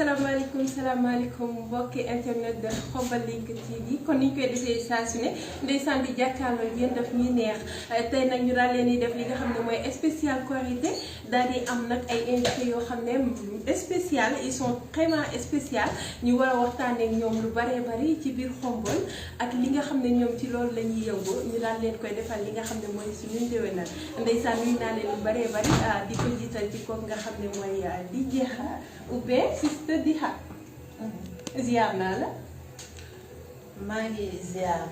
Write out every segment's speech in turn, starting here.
salaamaaleykum mbokki internet de Khombole Link TV kon ni ñu koy defee saa su ne ndeysaan di jàkkaarloo yéen daf ñuy neex tey nag ñu daal leen di def li nga xam ne mooy spécial Korité daal di am nag ay invités yoo xam ne spécial ils sont vraiment spécial ñu war a waxtaanee ak ñoom lu baree bari ci biir Khombole ak li nga xam ne ñoom ci loolu la ñuy yëngu ñu daal leen koy defal li nga xam ne mooy suñu ndéwénal ndeysaan nuyu naa leen lu baree bari di ko jiital ci kooku nga xam ne mooy di jeexa Oubé Sister Diha ziar naa la. maa ngi ziar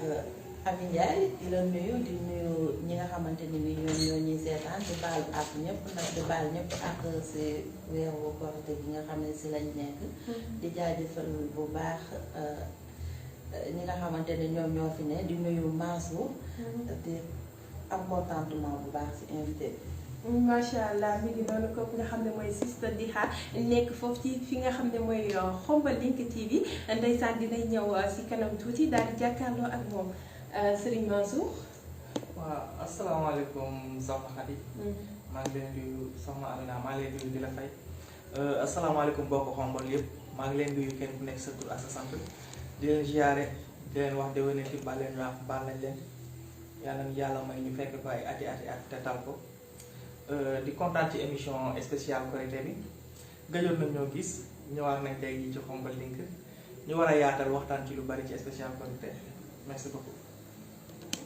Ami Ndiaye di la nuyu di nuyu ñi nga xamante ni ñoom ñoo ñuy seetaan di baal ak ñëpp nag di baal ñëpp ak si weeru Korité gi nga xam ne si lañ nekk. di jaajëfal bu baax ñi nga xamante ne ñoom ñoo fi ne di nuyu Mansour. di am contentement bu baax si invité bi. macha allah mi ngi noonu kooku nga xam ne mooy Sister Diha nekk foofu ci fi nga xam ne mooy Khombole Link TV ndeysaan dinañ ñëw si kanam tuuti daal di jàkkaarloo ak moom Serigne Mansour. waaw asalaamaaleykum soxna Khady. maa ngi leen di nuyu soxna Amina maa ngi leen di nuyu di la fay. asalaamaaleykum mbokk Khombole yëpp maa ngi leen di nuyu kenn ku nekk sa tur ak sa sant di leen ziare di leen wax déwénati baal leen wax baal nañ leen yàlla may ñu fekk ko ay ati at te tal ko. di kontaan ci émission spéciale Korité bi gëjoon nañ ñoo gis ñëwaat nañ tey jii ci Khombole Link ñu war a yaatal waxtaan ci lu bari ci spéciale Korité merci beaucoup.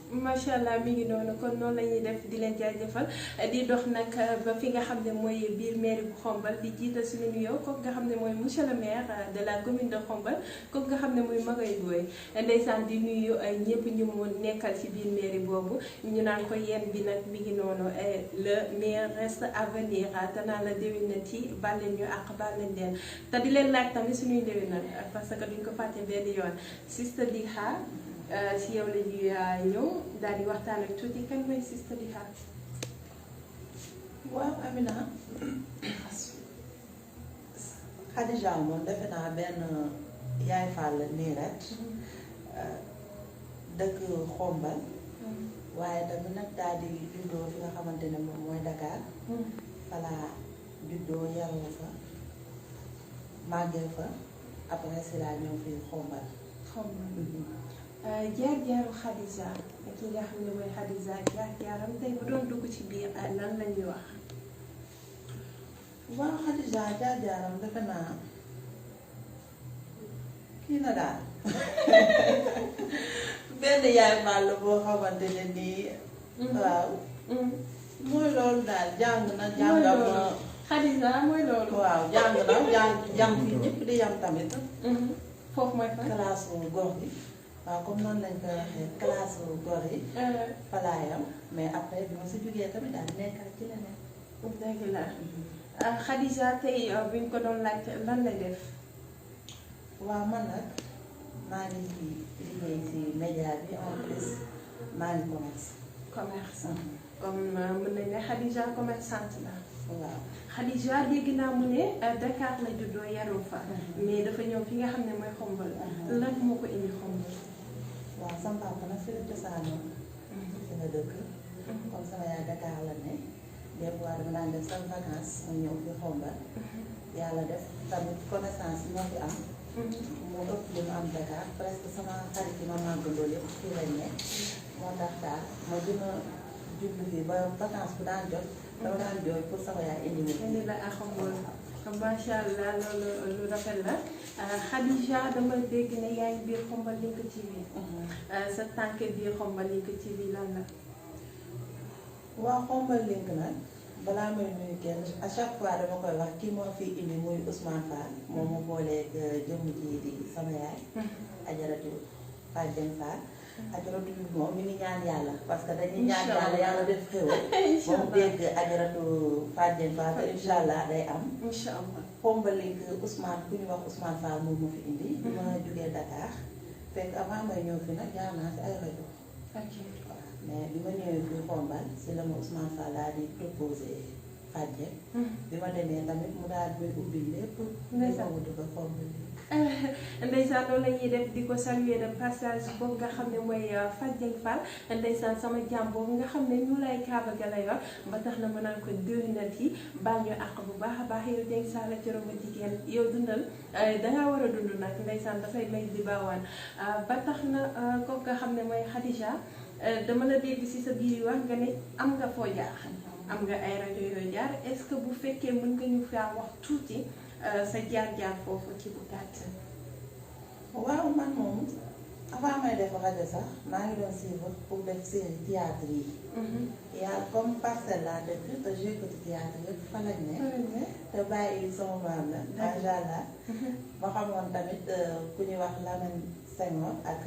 macha allah mi ngi noonu kon noonu la ñuy def di leen jaajëfal di dox nag ba fi nga xam ne mooy biir mairie bu Khombole di jiital suñu nuyoo kooku nga xam ne mooy monsieur le maire de la commune de Khombole kooku nga xam ne mooy Magaye Boye ndeysaan di nuyu ñëpp ñu mu nekkal ci biir mairie boobu ñu naan ko yéen bi nag mi ngi noonu le maire reste à venir te naa la déwénati baal leen ñu àq baal leen leen te di leen laaj tamit suñuy déwénal parce que duñ ko fàtte benn yoon Sister Diha si yow la ñuy ñëw daal di waxtaan ak tuuti kan mooy Sister Diha. waaw Amina Khadija moom defe naa benn yaay Fall nii rek dëkk Khombole waaye tamit nag daal di juddoo fi nga xamante ne moom mooy Dakar voilà juddoo yaroo fa màggee fa après si laa ñëw fii Khombole. jaar-jaaru Khadija ki nga xam ne mooy Khadija jaar-jaaram tey bu doon dugg ci biir lan la ñuy wax. waaw Khadija jaar-jaaram defe naa kii na daal benn yaay Fall boo xamante ne nii. waaw. mooy loolu daal jàng na jàngam na. Khadija mooy loolu. waaw jàng na jàng fi ñëpp di yam tamit. foofu mooy fan. classe gox bi. waaw comme noonu lañ koy waxee classe góor yi. falaayam mais après bi ma si jógee tamit daal nekkaat ci leneen. dëgg la Khadija tey bi ñu ko doon laaj lan lay def. waaw man nag maa ngi ci liggéey si média bi en plus maa ngi commerce. comme mën nañ ne Khadija commerçante la. waaw Khadija dégg naa mu ne Dakar la juddoo yaroo fa. mais dafa ñëw fi nga xam ne mooy Khombole. lan moo ko indi Khombole. waaw sama papa nag fi la cosaanoo. fi la dëkk. comme sama yaay Dakar la ne. des fois dama daan def sama vacance mu ñëw fi Khombole. yàlla def tamit connaissance yi ma fi am. mu ëpp li mu am Dakar presque sama xarit yi ma màggandoo yëpp fii lañ ne. moo tax daal ma gën a jublu fii ba vacance bu daan jot. dama daan jooy pour sama yaay indi ma. indi la ak Khombole. macha allah loolu lu rafet la Khadija dama dégg ne yaa ngi biir Khombole Link TV. sa tànk biir Khombole Link TV lan la. waaw Khombole Link nag balaa may nuyu kenn à chaque fois dama koy wax kii moo fi indi muy Ousmane Fall moom mu booleeg jëmm ji di sama yaay. ajaratu Fadjen Fall. ajaratu bi moom mi ngi ñaan yàlla parce que dañuy ñaan yàlla yàlla def xéwal. moom dégg ajaratu Fadjen Fall te incha allah day am. incha allah Khombole Link Ousmane ku ñu wax Ousmane Fall moom moo fi indi. bi ma jógee Dakar fekk avant may ñëw fi nag jaar naa si ay rajo. ok mais bi ma ñëwee fii Khombole si la ma Ousmane Fall daal di proposé fàjje. bi ma demee tamit mu daal di ubbi lépp. ndeysaan di ko xombal. ndeysaan loolu la ñuy def di ko saluer de passage boobu nga xam ne mooy Fadjeng Fall ndeysaan sama jàmm boobu nga xam ne ñu lay kaaba ga lay wax ba tax na ma naan ko déwénal yi baal ñu àq bu baax a baax yow Dieng Saala Coro ma jigéen yow dundal dangaa war a dund nag ndeysaan dafay may di baawaan ba tax na kooku nga xam ne mooy Khadija dama la dégg ci sa biir wax nga ne am nga foo jaar am nga ay rajo yoo jaar est-ce que bu fekkee mën nga ñu faa wax tuuti sa jaar-jaar foofu ci bu gàtt. waaw man moom avant may def rajo sax maa ngi doon suivre pour def série théâtre yi. yaa comme Parcelles laa dëkk te joué ko ci théâtre yëpp fa lañ ne. te bàyyi sama maam la. macha allah. ma xamoon tamit ku ñuy wax Lamine Senghor ak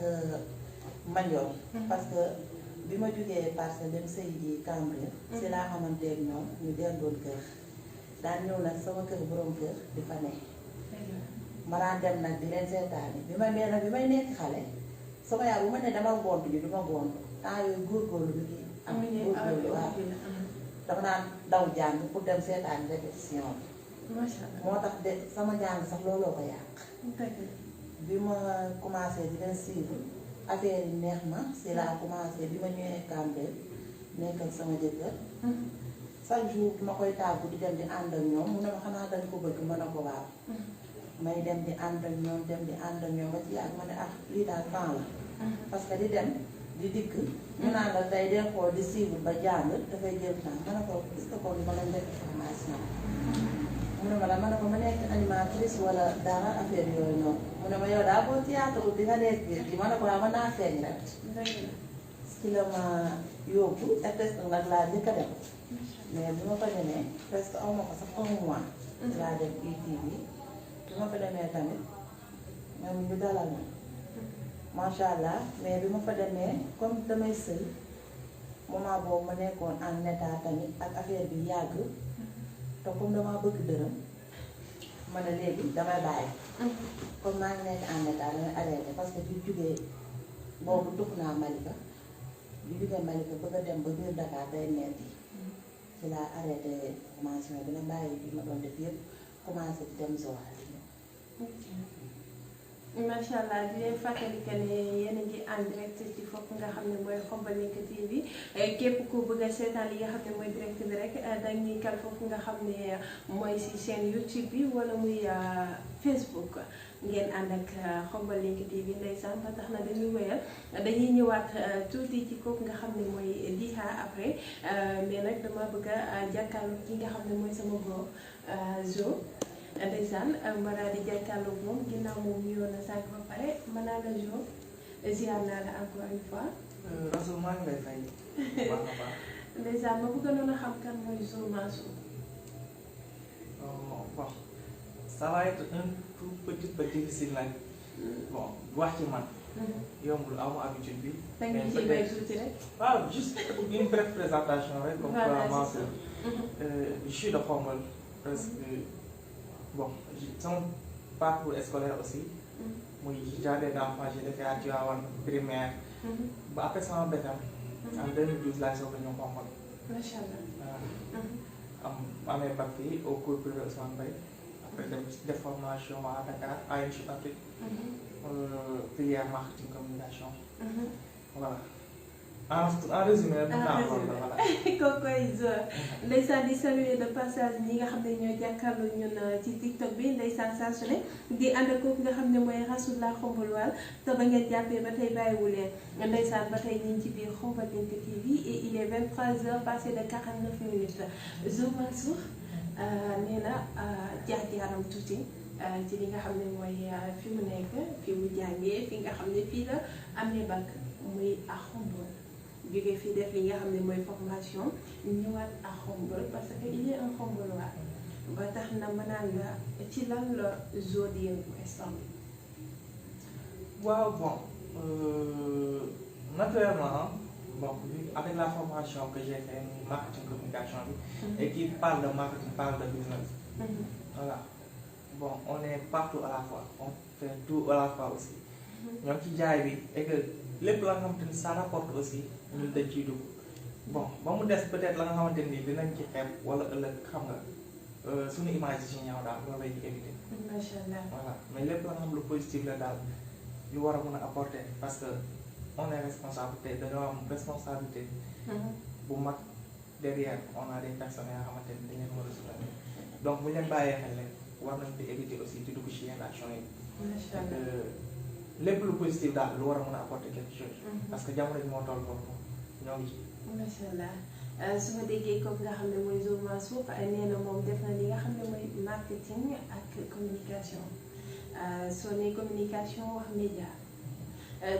Mandione. parce que bi ma jugee Parcelles dem sëy ji Cambérène. si laa xamanteeg ñoom ñu delloon kër. daan ñëw nag sama kër borom kër di fa nekk. ma daan dem nag di leen seetaani bi may nekk xale sama yaay bu ma ne dama gont ji du ma gont temps yooyu góorgóorlu bi kii am góorgóorlu waaw dama daan daw jàng pour dem seetaani répétition bi moo tax de sama jàng sax looloo ko yàq bi ma commencé di leen suivre affaire yi neex ma si laa commencé bi ma ñëwee Cambérène nekk ak sama jëkkër chaque jour ma koy tàggu di dem di ànd ak ñoom mu ne ma xanaa dañ ko bëgg mën a ko waaw may dem di ànd ak ñoom ba ci ak ma ne ah lii daal temps la parce que di dem di dikk ñu naan la tey del xool di suivre ba jàng dafay jël temps ma ne ko est-ce que kon ma leen def formation mu ne ma la ma ne ko ma nekk animatrice wala dara affaire yooyu noonu mu ne ma yow daa boo théâtre di nga nekk bi ma ne ko waaw mën naa feeñ rek ci la ma yóbbu RTS nag laa njëkk a dem mais bi ma fa demee presque aw ma ko sax un mois laa dem ITV bi ma fa demee tamit ñoom ñu dalal ma macha allah mais bi ma fa demee comme damay sëy moment boobu ma nekkoon en état tamit ak affaire bi yàgg te comme damaa bëgg dërëm ma ne léegi damay bàyyi comme maa ngi nekk en état damay arrêté parce que bi jugee boobu dugg naa Malika bi jugee Malika bëgg a dem ba biir Dakar day metti ci laa arrêté formation bi na bàyyi bi ma doon def yëpp commencé di dem Joal. macha allah di leen fàttali que ne yéen a ngi en direct ci foofu nga xam ne mooy Khombole Link TV képp ku bëgg a seetaan li nga xam ne mooy direct bi rek dañuy kal foofu nga xam ne mooy si chaîne YouTube bi wala muy Facebook ngeen ànd ak Khombole Link TV ndeysaan ba tax na dañuy wéyal dañuy ñëwaat tuuti ci kooku nga xam ne mooy Diha après mais nag dama bëgg a jàkkaarloo ki nga xam ne mooy sama góor Zo. ndeysaan ma daal di jàkkaarloog moom ginnaaw moom ñu yoon na sànq ba pare mën naa la jox ziar naa la encore une fois. Rasoul maa ngi lay fay. baax na baax. ndeysaan ma bëgg noonu xam kan mooy Zo Mansour. bon ça va être un tout petit peu difficile nag. bon wax ci man. yombul amu habitude bi. da nga ciy bay tuuti rek. waaw juste une brève présentation rek. comme ça Mansour. je suis de Khombole presque. bon sama parcours scolaire aussi muy jardin d'enfants j'ai fait à Tivaouane primaire ba après sama BFEM en 2012 laa soog a ñëw Khombole macha allah am amee bac fii au cours privé Ousmane Mbaye après dem def formation à Dakar ANJ Afrique filière marketing communication voilà en résumé mën naa ko voilà. kookoy Zo ndeysaan di saluer de passage ñi nga xam ne ñoo jàkkaarloo ñun ci TikTok bi ndeysaan saa su ne di ànd ak kooku nga xam ne mooy Rasoul Khombolois te ba ngeen jàppee ba tey bàyyiwu leen ndeysaan ba tey ñu ngi ci biir Khombole Link TV et il est 23h passé de 49 minutes Zo Mansour nee na jaar-jaaram tuuti ci li nga xam ne mooy fi mu nekk fi mu jàngee fi nga xam ne fii la amee bac muy à Khombole. jóge fii def li nga xam ne mooy formation ñëwaat à Khombole parce que il est un Khombolois ba tax na ma naan la ci lan la Zo di yëngu instant bi. waaw bon naturellement bon avec la formation que j'ai fait marketing communication bi. et qui parle de marketing parle de business. voilà bon on est partout à la fois on fait tout à la fois aussi. ñoo ci jaay bi et que lépp la nga xam te ni ça rapporte aussi ñun dañ ciy dugg bon ba mu des peut-être la nga xamante ni dinañ ci xeeb wala ëllëg xam nga suñu image ci ñaaw daal loolu lay ñu éviter. macha allah voilà mais lépp la nga xam lu positif la daal lu war a mën a apporter parce que on est responsable te dañoo am responsabilité. bu mag derrière on a des personnes yoo xamante ni dañ leen mën a soutenir donc bu ñu leen bàyyee xel leen war nañ di éviter aussi di dugg ci yenn action yi. macha allah lépp lu positif daal lu war a mën a apporter quelque chose. parce que jamono ji moo toll foofu ñoo ngi ci. macha allah su ma déggee kooku nga xam ne mooy Zo Mansour nee na moom def na li nga xam ne mooy marketing ak communication soo nee communication wax média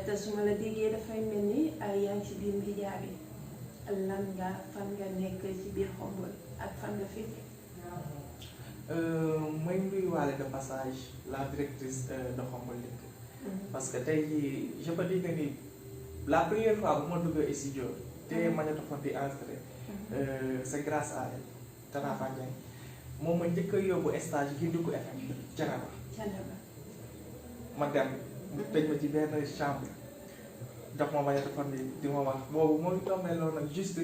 te su ma la déggee dafay mel ni yaa ngi ci biir média bi lan nga fan nga nekk ci biir Khombole ak fan nga féete. may nuyuwaale de passage la directrice de Khombole Link. parce que tey jii je peux dire que ni la première fois bu ma duggee studio te magnétophone di enregistré c'est grâce à elle Tana Fadiane moom ma njëkk a yóbbu stage Gindiku FM Thiénaba ma dem mu tëj ma ci benn chambre jox ma magnétophone bi di ma wax boobu moo ngi tombé loolu nag juste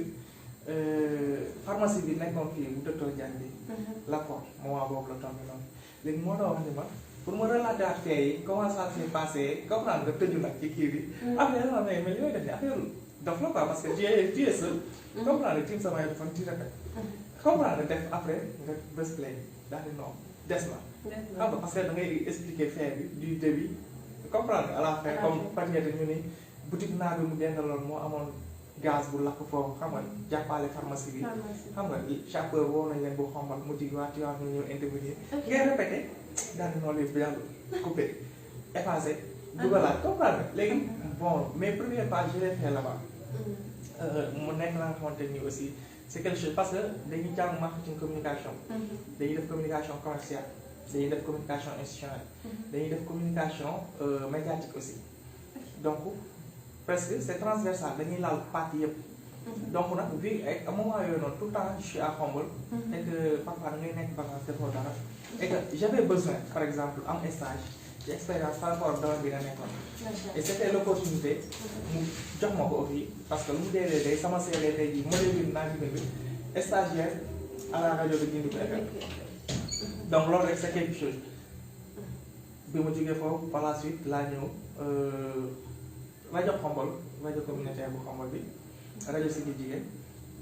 pharmacie bi nekkoon fii bu docteur Diagne bi la ko moment boobu la tombé noonu léegi moo doon wax ni ma pour ma relater ak fee yi comment ça s'est passé comprendre nga tëju nag ci kii bi affaire yoo xam ne mais li may def ni affaire dof la quoi parce que tu es seul comprendre tim sa magnétophone tu répètes comprendre def après nga bés play daal di non des na xam nga parce que da ngay expliquer fee bi du début comprendre à la fin comme pañete ñu ni boutique naa bi mu dendaloon moo amoon gaz bu lakk foofu xam nga jàppale pharmacie bi xam nga chauffeur woo nañ leen bu xombal mu dig waa Tivaouane ñu ñëw intervenir ngay répété daal di noonu bi yàlla coupé effacé dugalaat comprendre léegi bon mes premières pages je l'ai fait là-bas mu nekk la nga xamante ni aussi c'est quelque chose parce que dañuy jàng marketing communication dañuy def communication commerciale dañuy def communication institutionnelle dañuy def communication médiatique aussi donc presque c'est transversal dañuy laal partie yëpp donc nag vu ay moment yooyu noonu tout le temps je suis à Khombole et que parfois da ngay nekk vacances defoo dara et que j'avais besoin par exemple am stage ci expérience par rapport ak domaine bi nga nekkoon et c'était l'opportunité mu jox ma ko aussi parce que lu mu dee day sama CV tey jii modèle bi naa ci bind stagiaire à la rajo de Gindiku FM donc loolu rek c'est quelque chose bi ma jógee foofu par la suite laa ñëw rajo Khombole rajo communautaire bu Khombole bi rajo Siggil Jigéen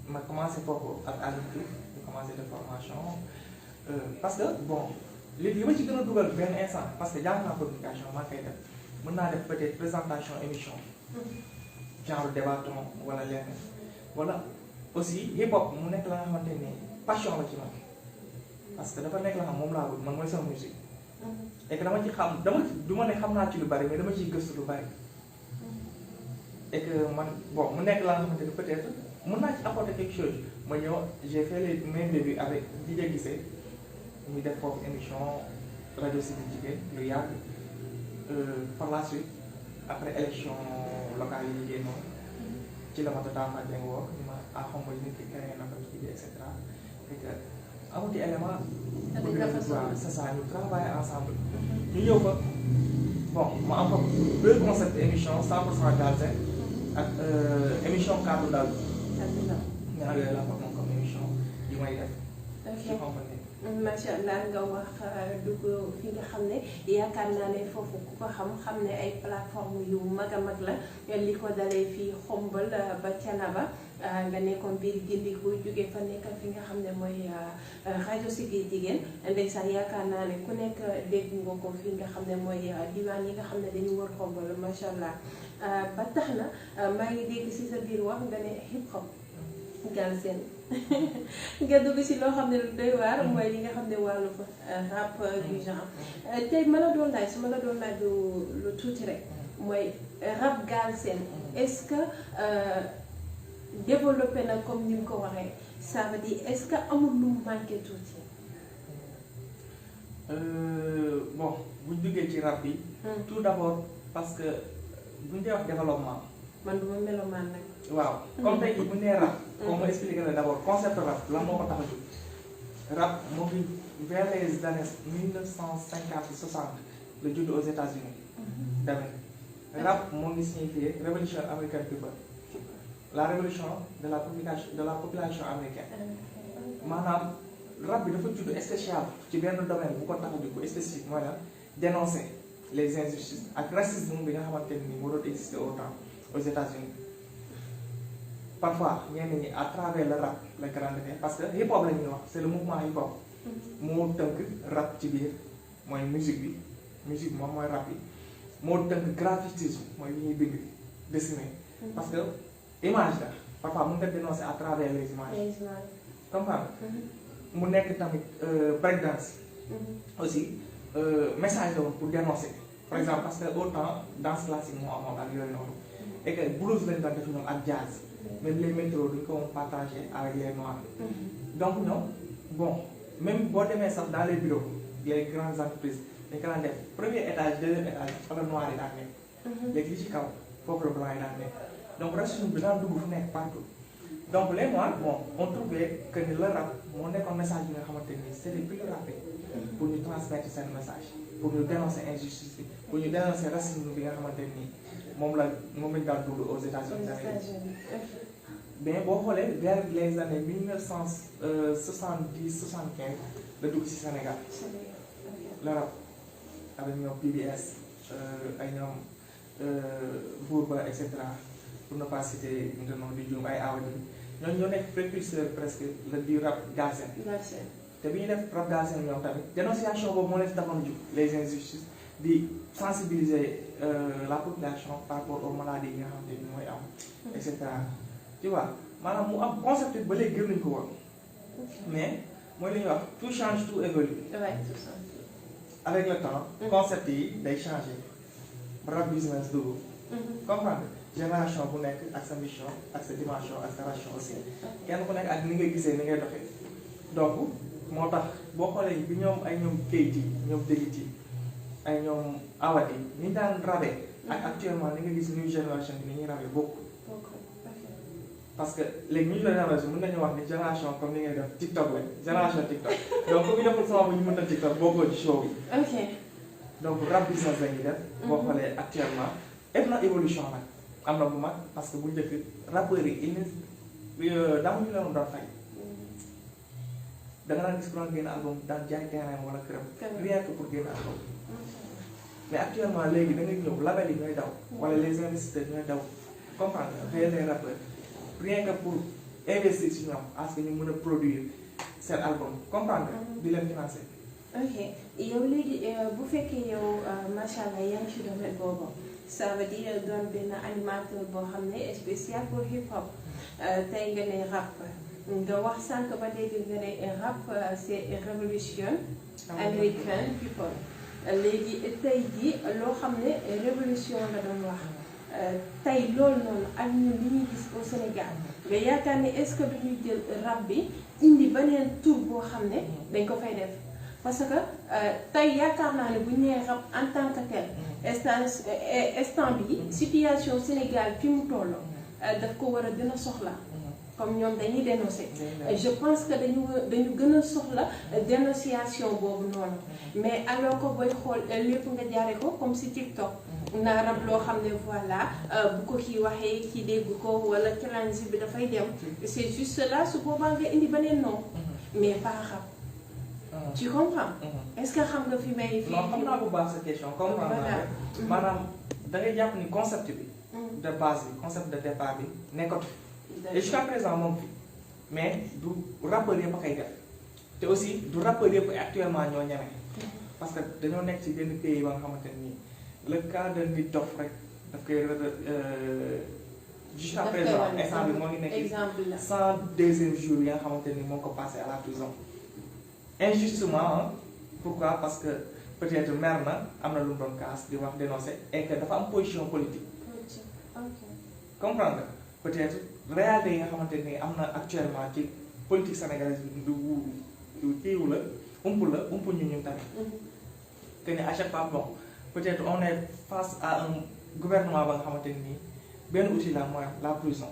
ma commencé foofu ak Aliou Diouf ñu commencé de formation parce que bon li ma ci gën a dugal benn instant parce que jàng naa communication maa koy def mën naa def peut-être présentation émission genre débattement wala lenn wala aussi hip hop mu nekk la nga xamante ni passion la ci man parce que dafa nekk la xam moom laa bëgg man mooy sama musique et que dama ci xam du ma ne xam naa ci lu bari mais dama ciy gëstu lu bari et que man bon mu nekk la nga xamante ni peut-être mën naa ci apporter quelque chose ma ñëw j'ai fait mes débuts avec DJ Guissé muy def foofu émission rajo Siggil Jigéen lu yàgg par la suite après élection locale yi liggéey noonu ci la ma Tata Fadiane woo ni ma à Khombole nit ki créé na ko kii bi et cetera et que amuti élément c'est ça ñu travailler ensemble ñu ñëw fa bon ma am fa deux concepts émission 100% Galsen ak émission kaddu daal ñaar yooyu laa fa moom comme émission yi may def ci Khombole macha allah nga wax dugg fi nga xam ne yaakaar naa ne foofu ku ko xam ne ay plateforme yu mag a mag la li ko dalee fii Khombole ba Thiénaba nga nekkoon biir Gindiku jóge fa nekk fi nga xam ne mooy rajo Siggil Jigéen ndeysaan yaakaar naa ne ku nekk dégg nga ko fi nga xam ne mooy diwaan yi nga xam ne dañu wër Khombole macha allah ba tax na maa ngi dégg si sa biir wax nga ne hip hop Galsen nga dugg si loo xam ne lu doy waar mooy li nga xam ne wàllu fa rap du genre tey ma la doon laaj su ma la doon laaj lu tuuti rek mooy rap Galsen est-ce que développé na comme ni mu ko waxee ça veut dire est-ce que amul lu mu manqué tuuti. bon bu ñu duggee ci rap bi. tout d'abord parce que bu ñu dee wax développement. man du ma melomaan nag. waaw comme tey jii bu ñu nee rap. comme ma expliqué la d'abord concept rap lan moo ko tax a jóg. rap moo ngi vers les années 1950-60 la judd aux États-Unis d'Amérique. rap moo ngi signifié révolution américaine people la révolution de la population américaine maanaam rap bi dafa judd spécial ci benn domaine bu ko tax a jóg spécifique mooy la dénoncer les injustices ak racisme bi nga xamante ni moo doon exister au temps aux États-Unis parfois ñenn ñi à travers le rap la ko daan defee parce que hip hop la ñuy wax c'est le mouvement hip hop moo tënk rap ci biir mooy musique bi moom mooy rap yi moo tënk graphisme mooy li ñuy bind dessiner parce que image la parfois mën nga dénoncer à travers les images comprendre mu nekk tamit breakdance aussi message la woon pour dénoncer par exemple parce que autant danse classique moo amoon ak yooyu noonu et que blues lañ doon def ñoom ak jazz même les métros duñ ko woon partagé avec les noirs donc ñoom bon même boo demee sax dans les bureaux les grandes entreprises dañ ko daan def premier étage deuxième étage fa la noir yi daan nekk léegi li ci kaw foofu la blanc yi daan nekk donc racisme bi daan dugg fu nekk partout donc les noirs bon on trouvait que ni le rap moo nekkoon message bi nga xamante ni c'était plus rapide pour ñu transmettre seen message pour ñu dénoncer injustice bi pour ñu dénoncer racisme bi nga xamante ni moom lañ daan dund aux États-Unis mais boo xoolee vers les années 1970-75 la dugg ci Sénégal le rap avec ñoom PBS ay ñoom Bourba et cetera pour ne pas citer ñu nom di juum ay awa ñooñu ñoo nekk précurseur presque le du rap galsen te bi ñu def rap galsen ñoom tamit dénonciation boobu moo leen si taxoon jug les injustices di sensibiliser la population par rapport aux maladies yi nga xam ne ni mooy am et cetera tu vois maanaam mu am concept ba léegi gën nañu ko woon mais mooy li ñuy wax tout change tout évolue avec le temps concept yi day changer rap business dugg comprendre génération bu nekk ak sa mission ak sa dimension ak sa ration aussi kenn ku nekk ak ni ngay gisee ni ngay doxee donc moo tax boo xoolee bi ñoom ay ñoom Keyti ñoom Dégiti ay ñoom Awadi ni ñu daan rabee ak actuellement ni nga gis new génération bi ni ñuy rabee beaucoup parce que léegi new génération mën nañu wax ni génération comme ni ngay def TikTok la génération TikTok donc ku ñu deful sama bu ñu mën a TikTok bokkoo ci show bi donc rap business la ñuy def boo xoolee actuellement def na évolution nag am na bu mag parce que bu njëkk rappeurs yi daamuñu leen doon fay da nga daan gis ku doon génn album daan jaay terrain wala këram rien que pour génn album mais actuellement léegi da ngay ñëw label yi ñooy daw wala les investisseurs ñooy daw comprendre nga les rappeurs rien que pour investir si ñoom parce que ñu mën a produire seen album comprendre nga di leen financer. ok yow léegi bu fekkee yow macha allah yaa ngi ci domaine boobu ça veut dire doon benn animateur boo xam ne spécial pour hip hop tey nga ne rap nga wax sànq ba léegi nga ne rap c'est révolution américaine people léegi tey jii loo xam ne révolution la doon wax tey loolu noonu ak ñun li ñuy gis au Sénégal nga yaakaar ne est-ce que duñu jël rap bi indi beneen tur boo xam ne dañ ko fay def parce que tey yaakaar naa ne bu ñu nee rap en tant que tel instant bi situation Sénégal fi mu toll daf ko war a gën a soxla comme ñoom dañuy dénoncer je pense que dañu gën a soxla dénonciation boobu noonu mais alors que booy xool lépp nga jaare ko comme si TikTok naa rab loo xam ne voilà bu ko kii waxee kii dégg ko wala challenge bi dafay dem c'est juste là su boobaa nga indi beneen nom mais pas rab tu comprends est-ce que xam nga fi may fii non xam naa bu baax sa question comprendre naa maanaam da ngay jàpp ni concept bi de base bi concept de départ bi nekkatu et jusqu'à présent moom fi mais du rappeur yëpp a koy def te aussi du rappeur yëpp actuellement ñoo ñeme parce que dañoo nekk ci benn pays ba nga xamante nii le cas de nit dof rek daf koy jusqu'à présent instant bi moo ngi nekk 102e jour yi nga xamante ni moo ko passé à la prison injustement pourquoi parce que peut-être mer na am na lu mu doon kaas di wax dénoncer et que dafa am position politique comprendre peut-être réalité yi nga xamante ni am na actuellement ci politique sénégalaise bi du kiiwu la ump ñu ñun tamit que ni à chaque fois bon peut-être on est face à un gouvernement ba nga xamante ni benn outil la mooy la prison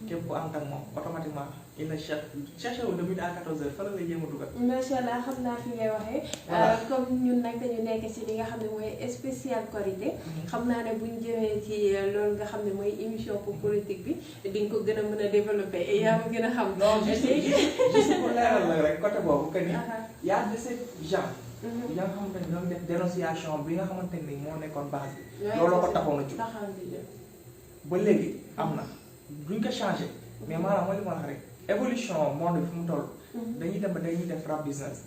képp ku ànd ak moom automatiquement il ne cherche au début à 14h fa la lay jéem a dugal. macha allah xam naa fi ngay waxee. comme ñun nag dañu nekk ci li nga xam ne mooy spécial Korité xam naa ne buñ jëmee ci loolu nga xam ne mooy émission pour politique bi di nga ko gën a mën a développer et yaa ma gën a xam. non juste pour leeral la rek côté boobu que ni y a de ces gens yi nga xamante ni ñoom def dénonciation bi nga xamante ni moo nekkoon base bi looloo ko taxoon a jóg ba léegi am na duñ ko changé mais maanaam mooy li ma wax rek évolution monde bi fu mu toll dañuy dem ba dañuy def rap business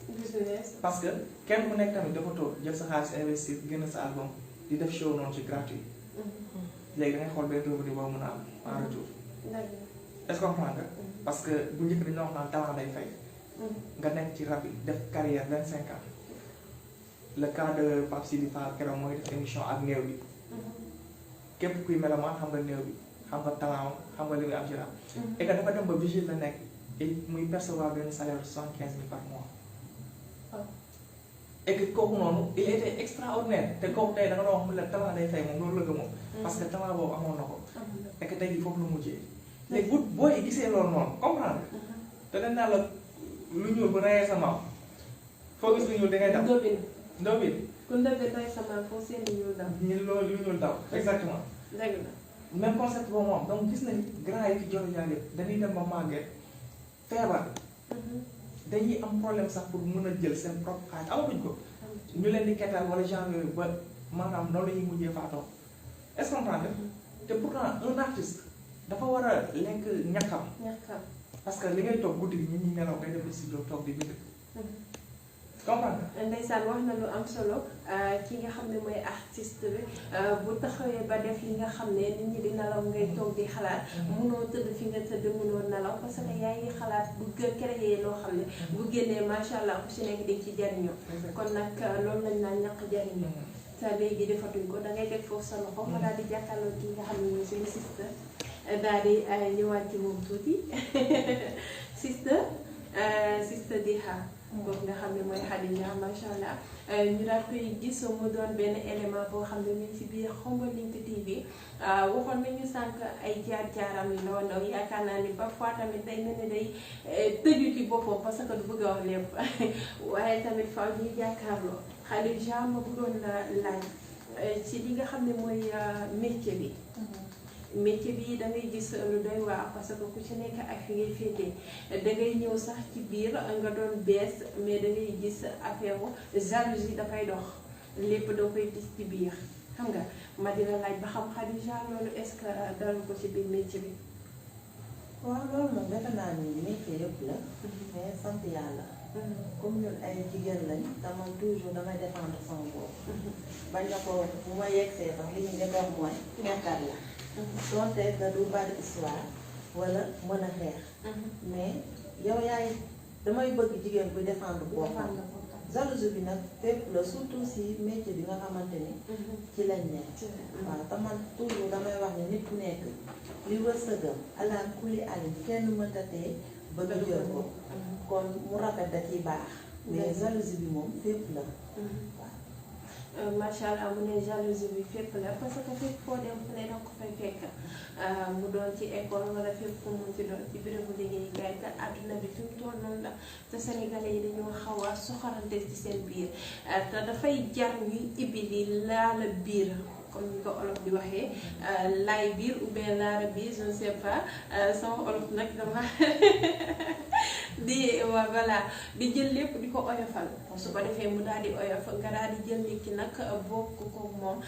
parce que kenn ku nekk tamit dafa toog jël sa xaalis investir génn sa album di def show noonu ci gratuit léegi da ngay xool benn revenu boo mën a am en retour est-ce que comprendre nga parce que bu njëkk dañu la wax naan talent day fay nga nekk ci rap yi def carrière 25 ans le cas de Pape Sidi Fall keroog mooy def émission ak néew bi képp kuy melamaan xam nga néew bi xam nga talent xam nga li muy am ci rap et que dafa dem ba vigile la nekk et muy percevoir benn salaire 75 000 par mois et que kooku noonu il était extraordinaire te kooku tey da nga doon wax mu la talent day fay moom loolu la gëmoon parce que talent boobu amoon na ko et que tey jii foofu la mujjee léegi bu booy gisee loolu noonu comprendre te dañ naa la lu ñuul bu reyee sa maam foo gis lu ñuul da ngay daw ndóobin ku ndóobin rey sa maam foo seen lu ñuul daw ñu loolu lu ñuul daw exactement dëgg la même concept boobu moom donc gis nañ grand yi fi jot a jaar yëpp dañuy dem ba màgget feebar dañuy am problème sax pour mën a jël seen propre xaalis amatuñ ko ñu leen di kettal wala genre yooyu ba maanaam noonu la ñuy mujjee faatoo est-ce que comprendre te pourtant un artiste dafa war a lekk ñàkkam parce que li ngay toog guddi gi ñun ñi nelaw ngay def studio toog di bind comprendre ndeysaan wax na lu am solo ki nga xam ne mooy artiste bi bu taxawee ba def li nga xam ne nit ñi di nelaw ngay toog di xalaat munoo tëdd fi nga tëdd munoo nelaw parce que yaa ngi xalaat bu créer loo xam ne bu génnee macha allah ku si nekk di ci jariñoo kon nag loolu lañ naan ñàkk jariñoo te léegi defatuñ ko da ngay def foofu sa loxo ma daal di jàkkaarloo ki nga xam ne mooy suñu sister daal di ñëwaat ci moom tuuti sister Diha boobu nga xam ne mooy Khadija macha allah ñu daal koy gis mu doon benn élément boo xam ne ñu ngi ci biir Khombole Link TV waxoon nañu sànq ay jaar-jaaram yu ndaw ndaw yaakaar naa ni parfois tamit day mel ni day tëju ci boppam parce que du bëgg a wax lépp waaye tamit faaw ñuy jàkkaarloo Khadija ma bëggoon la laaj ci li nga xam ne mooy métier bi. métier bi da ngay gis lu doy waar parce que ku ci nekk ak fi ngay féetee da ngay ñëw sax ci biir nga doon bees mais da ngay gis affaire jalousie dafay dox lépp doo koy gis ci biir xam nga ma dina laaj ba xam Khadija loolu est-ce que dalu ko ci biir métier bi. waaw loolu moom defe naa ni métier yëpp la. mais sant yàlla. comme ñun ay jigéen lañ te man toujours damay défendre sama bopp. bañ na ko bu ma yegsee sax li ñu njëkk a wax mooy xeexkat la. donte da du bari histoire wala mën a xeex. mais yow yaay damay bëgg jigéen buy défendre boppam. jalousie bi nag fépp la surtout si métier bi nga xamante ni. ci lañ nekk. waaw te man toujours damay wax ni nit ku nekk li wërsëgam alaan kulli alim kenn mënta tee bëgg a jël ko. kon mu rafet da ciy baax. mais jalousie bi moom fépp la. macha allah mu ne jalousie bi fépp la parce que fépp foo dem fu ne danga ko fay fekk mu doon ci école wala fépp fu mu ci doon ci bérébu liggéeyukaay te àdduna bi fi mu toll noonu la te sénégalais yi dañoo xaw a soxorante ci seen biir te dafay jar ñuy ibbi li laala biir comme ni ko olof di waxee laay biir ou bien laala biir je ne sais pas sama olof nag dama di voilà di jël lépp di ko oyofal su ko defee mu daal di oyof nga daal di jël nit ki nag bokk ko moom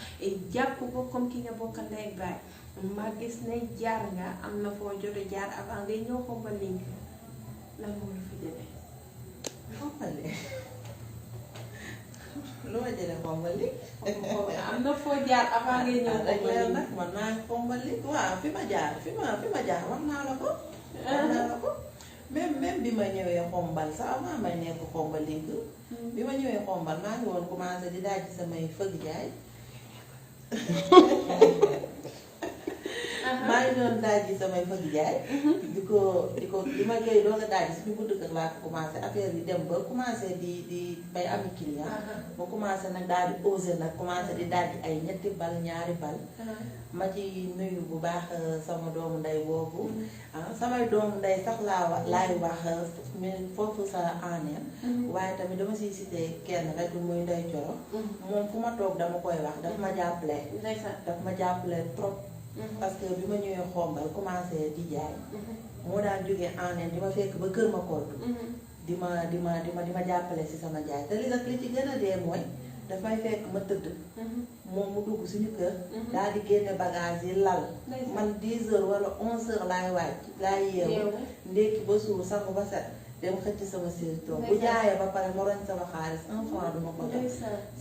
jàpp ko comme ki nga bokkal ndey ak baay ma gis ne jaar nga am na foo jote jaar avant ngay ñëw Khombole Link lan moo la fa jëlee. Khombole lu ma jëlee Khombole Link. am na foo jaar avant ngay ñëw Khombole Link nag man maa ngi Khombole Link waaw fi ma jaar wax naa la ko. wax naa la ko. même bi ma ñëwee Khombole sax avant may nekk Khombole Link bi ma ñëwee Khombole maa ngi woon commencé di daaj samay fëgg jaay. maa ngi doon daaj samay fëgg jaay. di ma koy doog a daaj suñu buntu kër laa ko commencé affaire yi dem ba commencé di bay ami client. ma commencé nag daal di osé nag commencé di daaj ay ñetti bal ñaari bal. ma ci nuyu bu baax sama doomu ndey boobu. samay doomu ndey sax laay wax foofu sa aneen. waaye tamit dama siy cité kenn rek muy Ndey Coro. moom fu ma toog dama koy wax daf ma jàppale. daf ma jàppale trop. parce que bi ma ñëwee xombal commencé di jaay. moo daan jógee aneen di ma fekk ba kër ma koddu. di ma jàppale si sama jaay te li ci gën a dee mooy daf may fekk ma tëdd. moom mu dugg suñu kër. daal di génne bagage yi lal. man 10 heures wala 11 heures laay yeewu. ndékki ba suur sangu ba set. dem xëcc sama série toog bu jaayee ba pare ma roñ sama xaalis 1 franc duma ko jox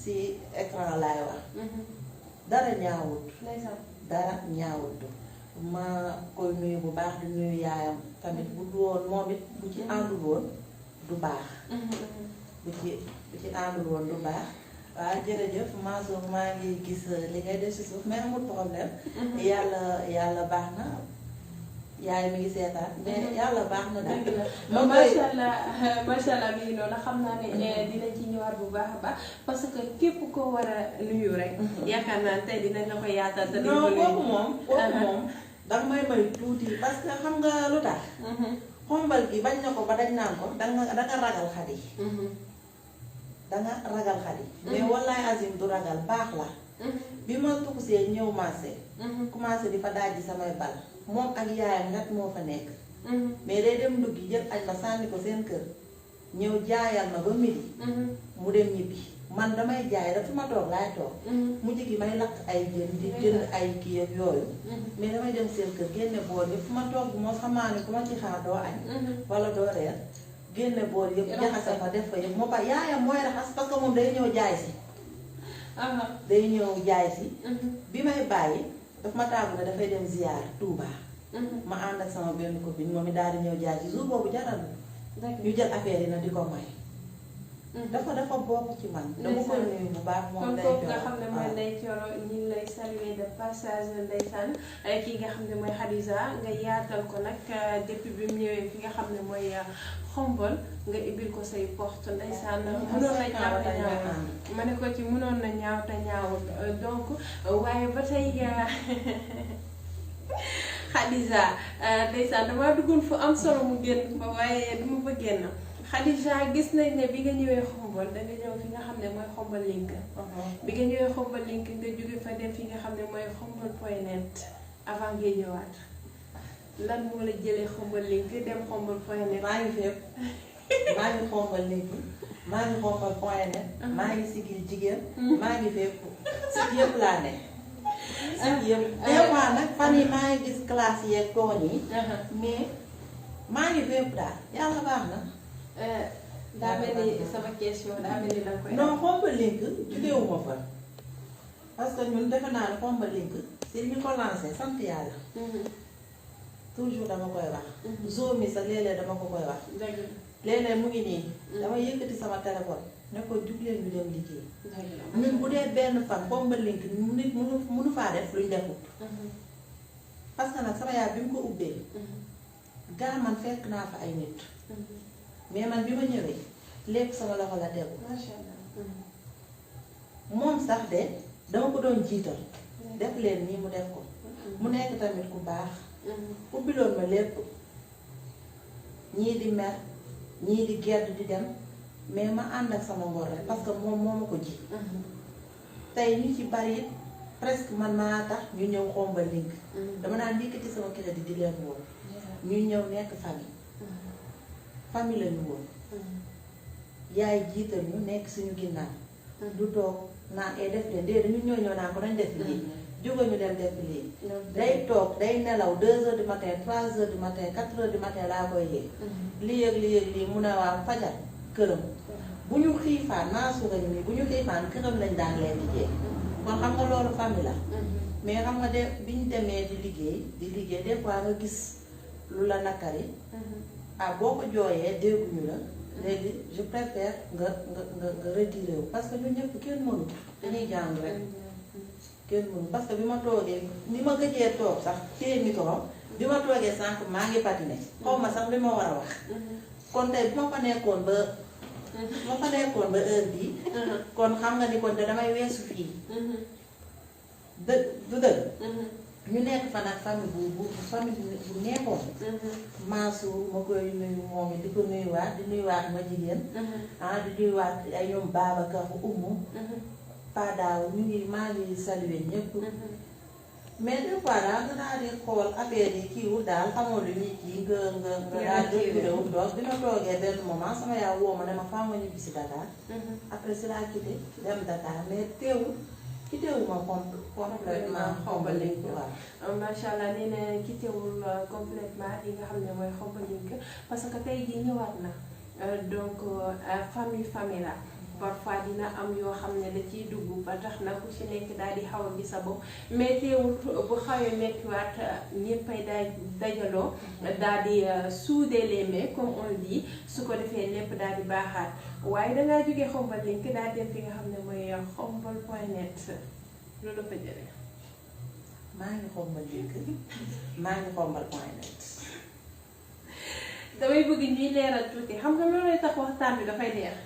si écran laay wax. dara ñaawut. dara ñaawut. ma koy nuyu bu baax di nuyu yaayam tamit bu doon moom it bu ci àndul woon du baax. bu ci àndul woon du baax. waaw jërëjëf Mansour maa ngi gis li ngay def si suuf mais amul problème. yàlla baax na. yaay mi ngi seetaan mais yàlla baax na daal. macha allah mi ngi noonu xam naa ne dina ci ñëwaat bu baax a baax parce que képp koo war a nuyu rek. yaakaar naa tey dinañ la ko yaatal. te dinañ ko kooku moom danga may tuuti parce que xam nga lu tax. xombal gi bañ na ko ba dañ naan ko danga ragal xadi. danga ragal xadi. mais wallaay azim du ragal baax la. bi ma tukusee ñëw marché. commencé di fa dajji samay bal. moom ak yaayam ngat moo fa nekk. mais day dem nduggi jël añ ma sànni ko seen kër. ñëw jaayal ma ba midi. mu dem ñibbi man damay jaay dafa ma toog laay toog. mujj gi may lakk ay jën di jënd ay kii ak yooyu. mais damay dem seen kër génne bool yëpp fu ma toog moo xamaa ne ku ma ci xaar doo añ. wala doo reer génne bool yëpp jaxase fa def fa yëpp moo ba yaayam mooy raxas parce que moom day ñëw jaay si. day ñëw jaay si. bi may bàyyi. daf ma tàggu ne dafay dem ziar Touba. ma ànd ak sama benn copine moom it daal di ñëw jaay ci jour boobu jaral ñu jël affaire yi na di ko may. dafa bokk ci man. dama ko nuyu bu baax moom Ndey Coro nga xam ne mooy Ndey Coro ñu ngi lay saluer de passage ndeysaan kii nga xam ne mooy Khadija nga yaatal ko nag depuis bi mu ñëwee fi nga xam ne mooy xombol nga ibil ko say porte ndeysaan mënoon na ñaaw te ñaawul ma ne ko ci mënoon na ñaaw te ñaawul donc waaye ba tey Khadija ndeysaan damaa duggoon fu am solo mu génn ba waaye du ma fa génn Khadija gis nañ ne bi nga ñëwee xombol danga ñëw fi nga xam ne mooy xombol link. bi nga ñëwee xombol link nga jóge fa dem fi nga xam ne mooy xombol point net avant ngay ñëwaat lan moo la jëlee xombol link dem xombol point net. maa ngi fépp maa ngi xombol link maa ngi xombol point net. maa ngi sigil jigéen. maa ngi fépp si yëpp laa ne. si yëpp des fois nag fan yi maa ngi gis classe yeeg tooñ yi. mais maa ngi fépp daal yàlla baax na. daa mel ni sama question daa mel ni danga koy. non xombal link jugewuma fa parce que ñun defe naa ne xombal link si ñu ko lancé sant yàlla. toujours dama koy wax. zoo mi sax léeg-léeg dama ko koy wax. léeg-léeg mu ngi nii. dama yëkkati sama téléphone ne ko jug leen ñu dem liggéey. ñun bu dee benn fan xombal link nit mënu faa def luñ defut. parce que nag sama yaay bi mu ko ubbee. gaa man fekk naa fa ay nit. mais man bi ma ñëwee lépp sama loxo la tegu. macha allah. moom sax de dama ko doon jiital. def leen nii mu def ko. mu nekk tamit ku baax. ubbiloon ma lépp. ñii di mer ñii di gedd di dem mais ma ànd ak sama ngor rek parce que moom moo ma ko ji. tey ñu ci bari it presque man maa tax ñu ñëw xombal link. dama naan liggéey ci sama crédit di leen woo. ñuy ñëw nekk famille. famille lañu woon. yaay jiital ñu nekk suñu ginnaaw. du toog naan ay def leen de dañu ñëw naan ko dañ def lii. jóge ñu dem def lii. day toog day nelaw 2 heures du matin 3 heures du matin 4 heures du matin laa koy yee. lii ak lii mu ne waa fajar këram. bu ñu xiifaan naa suurañu nii bu ñu xiifaan këram lañ daan leen liggéey. kon xam nga loolu famille la. mais xam nga de bi ñu demee di liggéey des fois nga gis lu la nakari. boo ko jooyee dégguñu la léegi je préfère nga retiré wu parce que ñun ñëpp kenn mënut dañuy jàng rek kenn mënu parce que bi ma toogee ni ma gëjee toog sax téye micro bi ma toogee sànq maa ngi patiné xaw ma sax li ma war a wax kon tey bu ma fa nekkoon ba heure bii kon xam nga ni kon te damay weesu fii dëgg du dëgg ñu nekk fa nag famille bu neexoon maasu ma koy nuyu moom it di ko nuyuwaat di nuyuwaat ma jigéen di nuyuwaat ay ñoom Babacar Umu Padaaw ñu ngi maa ngi saluer ñëpp mais des fois daal nga daal di xool affaire yi kiiwul daal xamoo lu ñuy kii nga daal di réew doog bi ma toogee benn moment sama yaay woo ma ne ma faa ma ñibbi si Dakar après si laa quitté dem Dakar mais teewul quittéwul ma complètement Xombal-Link waaw. macha allah nee na quittéwul complètement li nga xam ne mooy Xombal-Link parce que tey jii ñëwaat na donc famille la. parfois dina am yoo xam ne da ciy dugg ba tax na ku ci nekk daal di xaw a gis sa bopp mais teewul bu xawee méttiwaat ñëppay dajaloo daal di souder les mains comme on dit su ko defee lépp daal di baaxaat waaye dangaa jógee Xombal-Link daal dem fi nga xam ne mooy xombal.net loolu fa jëlee. maa ngi Xombal-Link maa ngi xombal.net. damay bëgg ñuy leeral tuuti xam nga loolooy tax waxtaan bi dafay leer.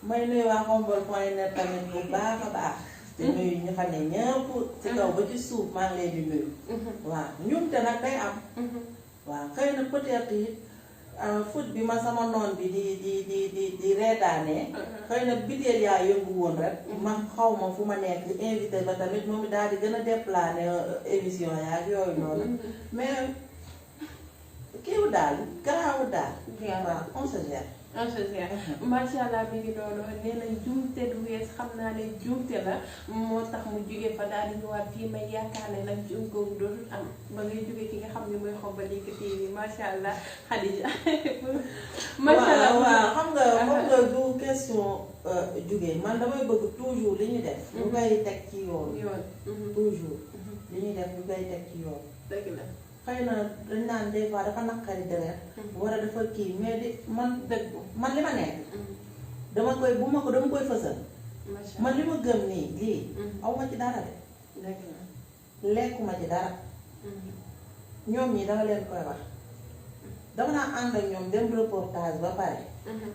may nuyu waa xombal.net tamit bu baax a baax. te nuyu ñu fa ne ñëpp ci kaw ba ci suuf maa ngi leen di nuyu. waaw ñun te nag day am. waaw xëy na peut-être it foot bi ma sama noon bi di reetaanee. xëy na biteel yaa yëngu woon rek. ma xaw ma fu ma nekk invité la tamit moom daal di gën a déplané émission yaa yooyu noonu. mais kiiwu daal garaawu daal. waaw on se gère. macha allah mi ngi doon nee nañ juumte du wees xam naa ne juumte la moo tax mu jóge fa daal di ñëwaat fii may yaakaar ne nag juum googu dootul am ba ngay jóge ki nga xam ne mooy Xombal-Link TV macha allah Khadija. macha allah waaw xam nga du question jóge man damay bëgg toujours li ñu def. ñu koy teg ci yoon. toujours li ñuy def ñu koy teg ci yoon. dëgg la. xëy na dañ naan des fois dafa naqari deret war a dafa kii mais di man dëgg man li ma nekk dama koy fësal man li ma gëm nii lii aw ma ci dara de lekkuma ci dara ñoom ñi dama leen koy wax dama naa ànd ak ñoom dem reportage ba pare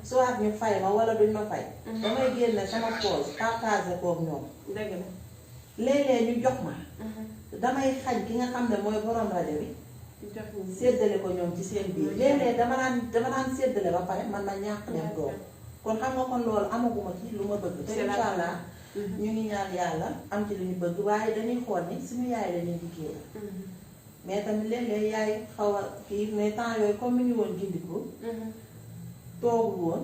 soit ñu fay ma wala duñ ma fay damay génne sama poche partage koog ñoom léeg-léeg ñu jox ma damay xañ ki nga xam ne mooy borom rajo bi séddale ko ñoom ci seen biir léeg-léeg dama daan séddale ba pare man ma ñàkk dem toog kon xam nga kon loolu amaguma ci lu ma bëgg te incha allah ñu ngi ñaan yàlla am ci lu ñu bëgg waaye dañuy xool ni suñu yaay la ñuy liggéey mais tamit léeg-léeg yaay xaw a kii mais temps yooyu comme mi ngi woon gindiku toogul woon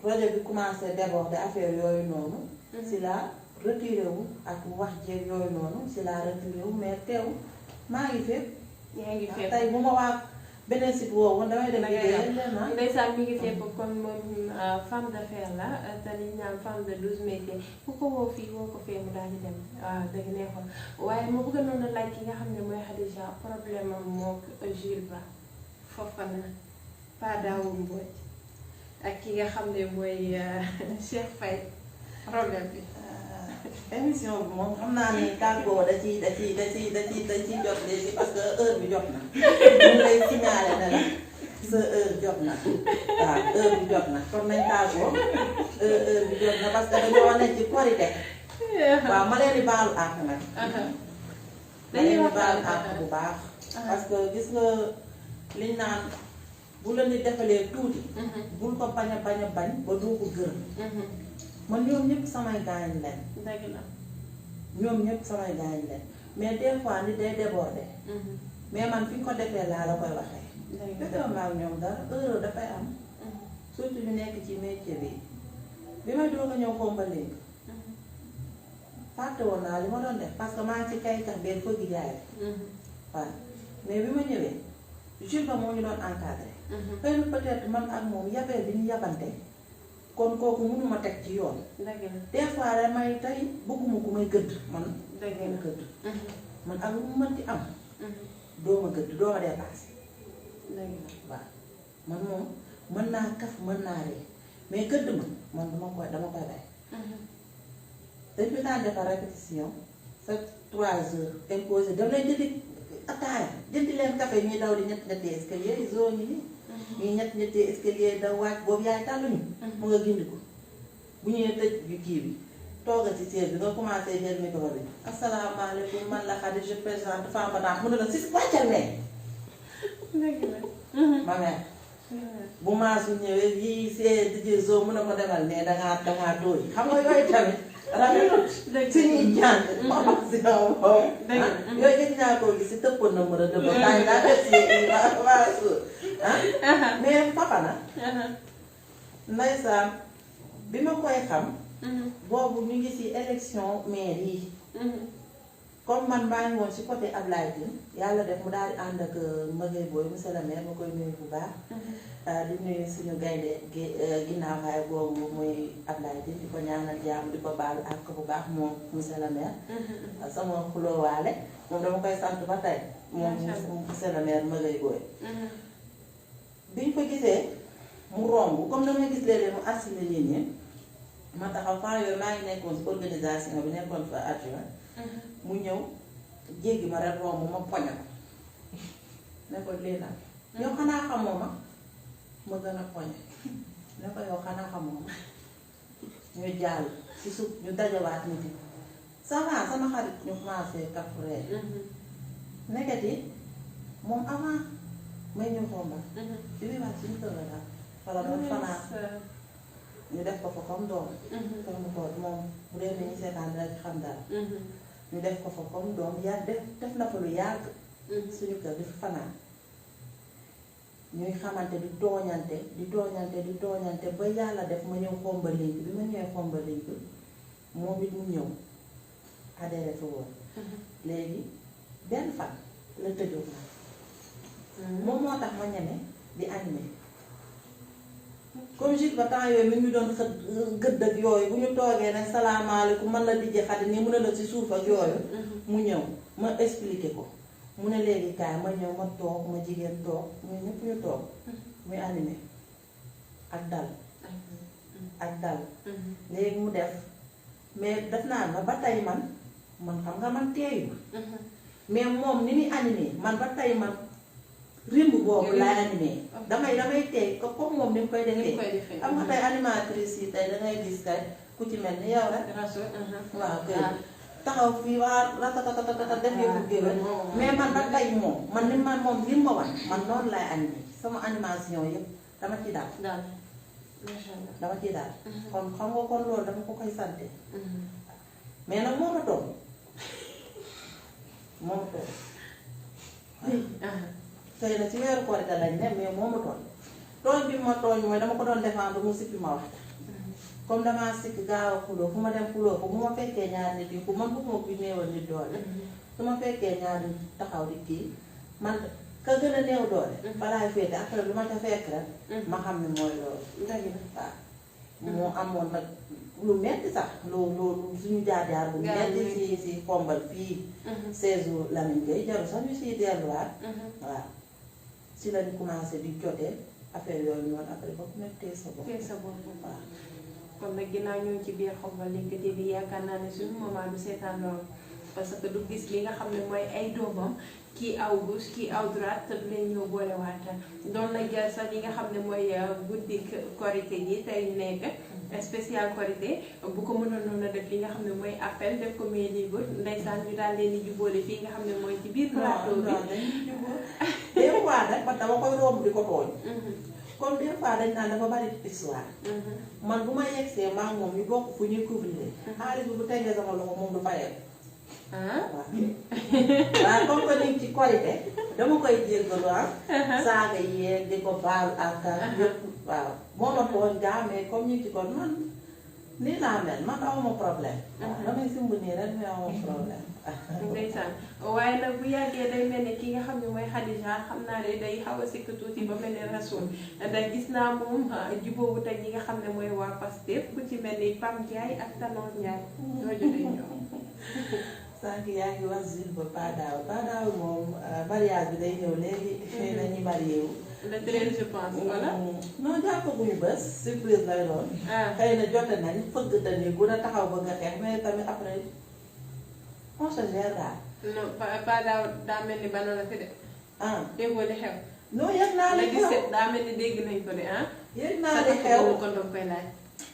rajo bi commencé déborder affaire yooyu noonu si la retiré wu ak wax jeeg yooyu noonu si la retiré wu mais teew maa ngi fépp. yaa ngi fépp tey bu ma waa beneen site woowu damay dem liggéey leen ndeysaan mi ngi fépp kon moom femme d'affaires la te li ñu naan femme de 12 métiers ku ko woo fii woo ko fee mu daal di dem waaw dëgg neexoon waaye ma bëgg noonu laaj ki nga xam ne mooy Khadija problème am mook Jules Ba Fofana Padaawu Mbodj ak ki nga xam ne mooy Cheikh Faye problème bi. émission bi moom xam naa ni tàggoo da ciy jot léegi parce que heure bi jot na ñu lay signalé ne la sa heure jot na waaw heure bi jot na kon nañ tàggoo heure bi jot na parce que dañoo nekk ci korite waaw ma leen di baalu àq nag ma leen di baalu àq bu baax parce que gis nga liñ naan bu la nit defalee tuuti bul ko bañ a bañ ba doo ko gërëm man ñoom ñëpp samay gaañ leen. dëgg la. ñoom ñëpp samay gaañ leen mais des fois nit day déborder. mais man fi ñu ko defee laa la koy waxee. defee ma ak ñoom dara heure dafay am. surtout ñu nekk ci métier bi may doog a ñëw Xombal-Link. fàtte woon naa li ma doon def parce que maa ngi ci kay tax benn fëgg jaay. waaw mais bi ma ñëwee Jules Ba moo ñu doon encadré. xëy na peut-être man ak moom yabeel bi ñu yabante. kon kooku mënuma teg ci yoon. des fois damay tey bëgguma ku may gëdd man. dëgg la gëdd. man ak lu mu mënti am. doo ma gëdd doo ma dépassé. waaw man moom mën naa kaf mën naa ree mais gëdd ma man dama koy bay. dañ fi daan defar répétition sa 3 heures imposé daf lay jëndi ataaya jëndi leen café ñuy daw di ñetti escalier yi zone yi ñuy ñetti escalier daw wàcc boobu yaay tàlluñu mu nga gindi ko bu ñëwee tëj bi kii bi toogal ci siège bi nga commencé jël micro bi asalaamaaleykum man la Khady je présente Femme Fatale mu ne la si wàccal ne ma mère bu maasu ñëwee yii see dijee zoo mun a ko demal ne dangaa tooy xam nga yooyu tamit rafetut suñuy jàng formation boobu yooyu gis naa koo gis si tëppoon na mën a dëbb tay daa def si maasu mais papa na ndeysaan bi ma koy xam boobu ñu ngi si élection maire yi comme man maa ngi woon si côté Ablaye Tine yàlla def mu daal di ànd ak Maguette Boye monsieur le maire ma koy nuyu bu baax di nuyu suñu gaynde ginnaaw xaay boobu muy Ablaye Tine di ko ñaanal jàmm di ko baalu ak bu baax moom monsieur le maire sama xuloowaale moom dama koy sant ba tey moom monsieur le maire Maguette Boye biñ ko gisee mu romb comme damay gis léeg-léeg mu assimilé nit ñi ma taxaw fan yooyu maa ngi nekkoon si organisation bi nekkoon fa adjoint mu ñëw jéggi ma rek romb ma poñe ko ne ko lii la yow xanaa xamoo ma gën a poñe ne ko yow xanaa xamoo ma ñu jàll si suuf ñu dajawaat nit yi ça va sama xarit ñu commencé kafuree nekkati moom avant may ñëw Xombal bi muy wax suñu kër la daal wala doon fanaan ñu def ko fa comme doom comme ko moom bu dee ni ñu seetaan dina ci xam daal ñu def ko fa comme doom yàgg def na fa lu yàgg suñu kër di fanaan ñuy xamante di tooñante ba yàlla def ma ñëw Xombal léegi bi ma ñëwee Xombal léegi moom it mu ñëw adhéré fa woon léegi benn fan la tëjoon moom moo tax ma ñeme di animé comme Jules ba temps yooyu mi ngi doon gëdd ak yooyu bu ñu toogee nag salaamaaleykum man la dijje Xadi nii mu ne la ci suuf ak yooyu mu ñëw ma expliqué ko mu ne léegi kaay ma ñëw ma toog ma jigéen toog muy ñëpp ñu toog muy animé ak dal léegi mu def mais def naa ma ba tey man xam nga man teeyu mais moom ni muy animé man ba tey man rimb boobu laay animé damay tey ko comme moom ni mu koy defee xam nga tey animatrice yi tey dangay gis kay ku ci mel ni yow rek waaw kay taxaw fii waa ratatatata def yëfu géwél mais man ba tey moom man ni man moom li ma wan man noonu laay animé sama animation yëpp dama ci daal dama ci daal kon xam nga kon loolu dama ko koy sante mais nag moo ma toog xëy na ci weeru Korité lañ ne mais moo ma tooñ bi ma tooñ mooy dama ko doon défendre mu sippi ma wax comme damaa sikk gaaw a xuloo fu ma dem xuloo ko bu ma fekkee ñaari nit yi ku man bëgguma kuy néewal nit doole su ma fekkee ñaari taxaw di kii man ka gën a néew doole balaay féete après lu ma ca fekk rek ma xam ne mooy loolu waaw moo amoon nag lu metti sax lu suñu jaar-jaar bu metti si Xombal fii 16 Lamine Gueye jaru sax ñu siy delluwaat waaw si lañ commencé di jotee affaire yooyu noonu après ba ku nekk tee sa bopp waaw kon nag ginnaaw ñoo ci biir Xombal Link TV yaakaar naa ne suñu maman du seetaan loolu parce que du gis li nga xam ne mooy ay doomam kii aw gauche kii aw droite te du leen ñëw boolewaat doon na jël sax li nga xam ne mooy guddi Korité gi tey ñu nekk spécial Korité bu ko mënoon noonu a def li nga xam ne mooy appel def ko mais libre ndeysaan ñu daal leen di jubóole fii nga xam ne mooy ci biir plateau bi des fois nag man dama koy romb di ko tooñ comme des fois dañ naan dafa bari histoire man bu ma yegsee maa moom ñu bokk fu ñuy couvrir xaalis bi bu tegee sama loxo moom du fayal waaw comme que ni ci Korité dama koy jéggalu saaga yeeg di ko baal ak yëpp waaw moo ma tooñ gaa mais comme ñu ci kon man nii laa mel man awma problème waaw damay simb nii rek mais awma problème ndeysaan waaye nag bu yàggee day mel ne ki nga xam ne mooy Khadija xam naa ne day xaw a sikk tuuti ba mel ne Rasoul ndax gis naa moom jubóobu tey ñi nga xam ne mooy waa Pastef ku ci mel ni Pam Ndiaye ak Tanor Ndiaye doo jotee ñoom sànq yaa ngi wax Jules ba Padaaw moom mariage bi day ñëw léegi xëy na ñu marié wu le 13 je pense voilà. non jàppaguñu bés surprise lay doon. xëy na jote nañ fëgg dani bu na taxaw bëgg a xeex mais tamit après on se gère daal. non pas daa mel ni bano la fi de. déggoo li xew. non yëg naa li xew le 17 daa mel ni dégg nañ ko de yëg naa li xew sa kon doon koy laaj.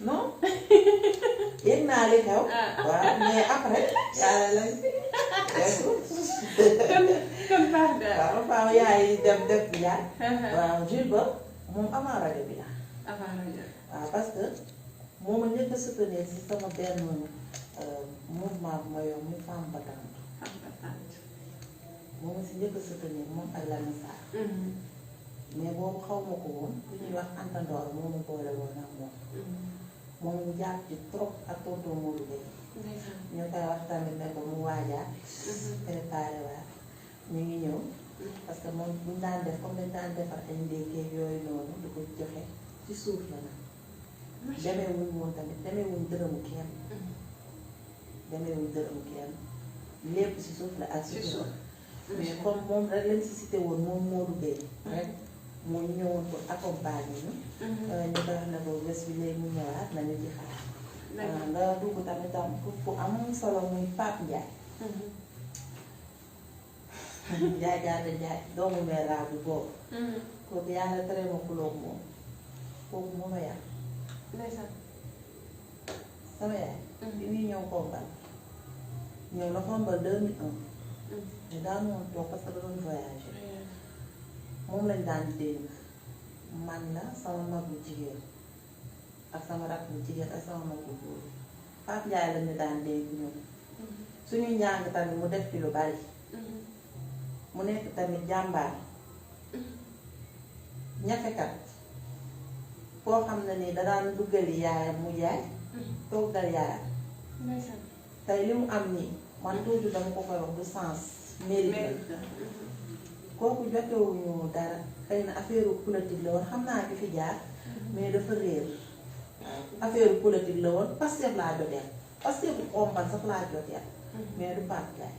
non yëg naa li xew. waaw mais après yàlla lañ fi. kon baax na. waaw faaw yaay dem def bi yaay. waaw Jules ba moom avant rajo bi la. avant rajo. waaw parce que moom a njëkk a soutenir si sama benn mouvement bu ma yor muy femme battante. femme battante. moom a si njëkk a soutenir moom ak Lamine Sarr. mais boobu xaw ma ko woon ku ñuy wax Anta Ndoor moo ma boole woon ak moom. moom ñu jàpp ci trop ak tonton Modou Gueye. ñu koy wax tamit ne ko mu waajaat. préparé waat ñu ngi ñëw. parce que moom buñ daan def comme dañ daan defar ay ndékkeeg yooyu noonu di ko joxe ci suuf la nag. demee wuñ woon tamit demee wuñ dërëmu kenn. demee wuñ dërëmu kenn lépp ci suuf la ak ci suuf. mais comme moom rek lañ si cité woon moom Modou Gueye rek moo ñëwoon pour accompagner ñu. ñu koy wax ne ko bés bi léegi mu ñëwaat nañu ci xaar. nga dugg tamit tam fu am solo muy Pape Ndiaye. Ndiaye jaata Ndiaye doomu meeraa bi boobu. kooku yàlla tere ma xulóog moom kooku moo ma yàq. sama yaay. bi muy ñëw Xombal ñëw na Xombal 2001. ñu daan woon toog parce que da doon voyagé. moom lañ daan dénk man la sama mag bu jigéen ak sama rakk bu jigéen ak sama mag bu góor Pape Ndiaye lañu daan dénk ñoom. suñu njàng tamit mu def ci lu bari. mu nekk tamit jàmbaar. ñafekat koo xam ne nii da daan duggali yaayam mu jaay. toggal yaayam. tey li mu am nii man toujours dama ko koy wax du sens. mérite la kooku jotewuñu dara xëy na affaire politique la woon xam naa ki fi jaar. mais dafa réer. affaire politique la woon Pastef laa jotee Pastef bu Xombal sax laa jotee. mais du Pape Ndiaye.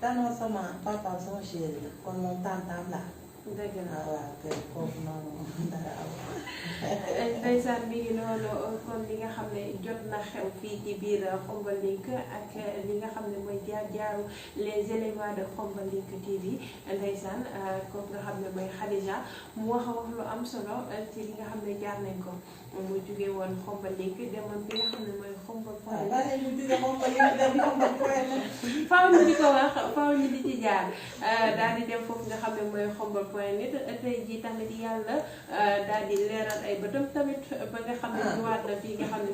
danoo sama papaam sama chéri la kon moom tantam laa. dëgg la waaw kay kooku noonu dara aw. ndeysaan mi ngi noonu kon li nga xam ne jot na xew fii ci biir Khombole Link ak li nga xam ne mooy jaar-jaaru les éléments de Khombole Link TV ndeysaan kooku nga xam ne mooy Khadija mu wax lu am solo ci li nga xam ne jaar nañ ko mu jugee woon Khombole Link demoon fi nga xam ne mooy Khombole Point. waaw mu jugee Khombole Link dem Khombole Point. faaw ñu di ko wax faaw ñu di ci jaar daal di dem foofu nga xam ne mooy Khombole Point nit tey jii tamit yàlla daal di leeral ay bëtam tamit ba nga xam ne ñëwaat na fii nga xam ne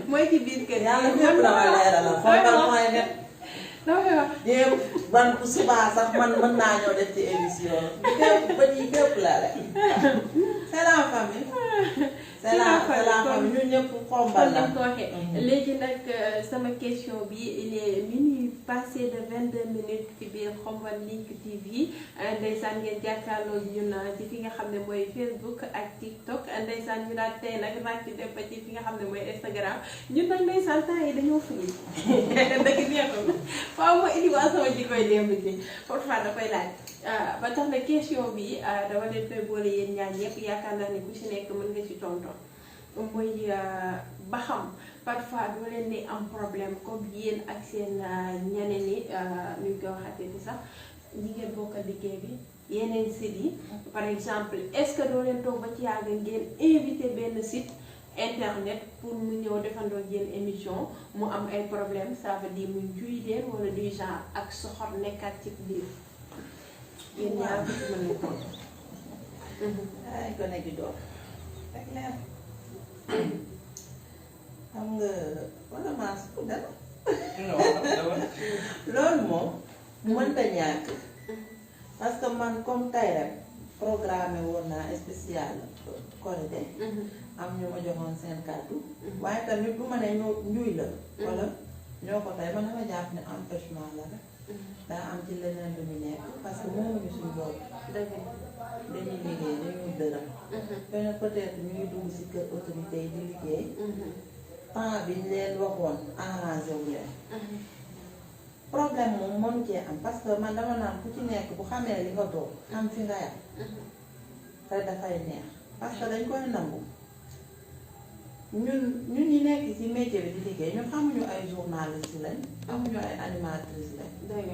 mooy ci biir kër yàlla ñëpp la ma leeralal Khombole Point net. damay wax ñëpp ban subaa sax man mën naa ñëw def ci émission bi ba ñuy bépp la rek. c'est la famille. c'est la famille ñun ñëpp Khombole la. ko waxee léegi nag sama question bi il est minuit passé de 22 minutes ci biir Khombole Link TV ndeysaan ngeen jàkkaarloo ñun ci fi nga xam ne mooy Facebook ak TikTok ndeysaan ñu daal tey nag ràcc def ba ci fi nga xam ne mooy Instagram ñun nag ndeysaan temps yi dañoo furi dëgg neexul faaw ma indiwaat sama jikkoy démb ji parfois da koy laaj ba tax na question bi dama leen koy boole yéen ñaar yëpp yaakaar naa ne ku si nekk mën nga ci tonton mooy ba xam parfois doo leen ni am problème comme yéen ak seen ñeneen ni ñu koy waxatee bi sax ñi ngeen bokkal liggéey bi yeneen site yi par exemple est-ce que doo leen toog ba ci yàgg ngeen invité benn site internet pour mu ñëw defandoo yéen émission mu am ay problème ça veut dire muy juy leen wala du genre ak soxor nekkaat ci biir yéen ñaar ko ci mën na ko ay gone gi doon rek leer xam nga wala maa su dara loolu moom mënta ñàkk parce que man comme tey rek programme woon naa spécial Korité am ñu ma joxoon seen kàddu waaye tamit du ma ne ñoo njuy la wala ñoo ko tey man dama jàpp ne empêchement la rek daa am ci leneen lu ñu nekk parce que moomuñu suñu bopp dañuy liggéey dañuy dërëm benn peut-être ñu ngi dugg si kër autorité yi di liggéey temps bi ñu leen waxoon arrangé wu leen problème moom mënu cee am parce que man dama naan ku ci nekk bu xamee li nga toog xam fi nga yam te dafay neex parce que dañ koy nangu ñun ñi nekk ci métier bi di liggéey ñun xamuñu ay journaliste lañ xamuñu ay animatrice lañ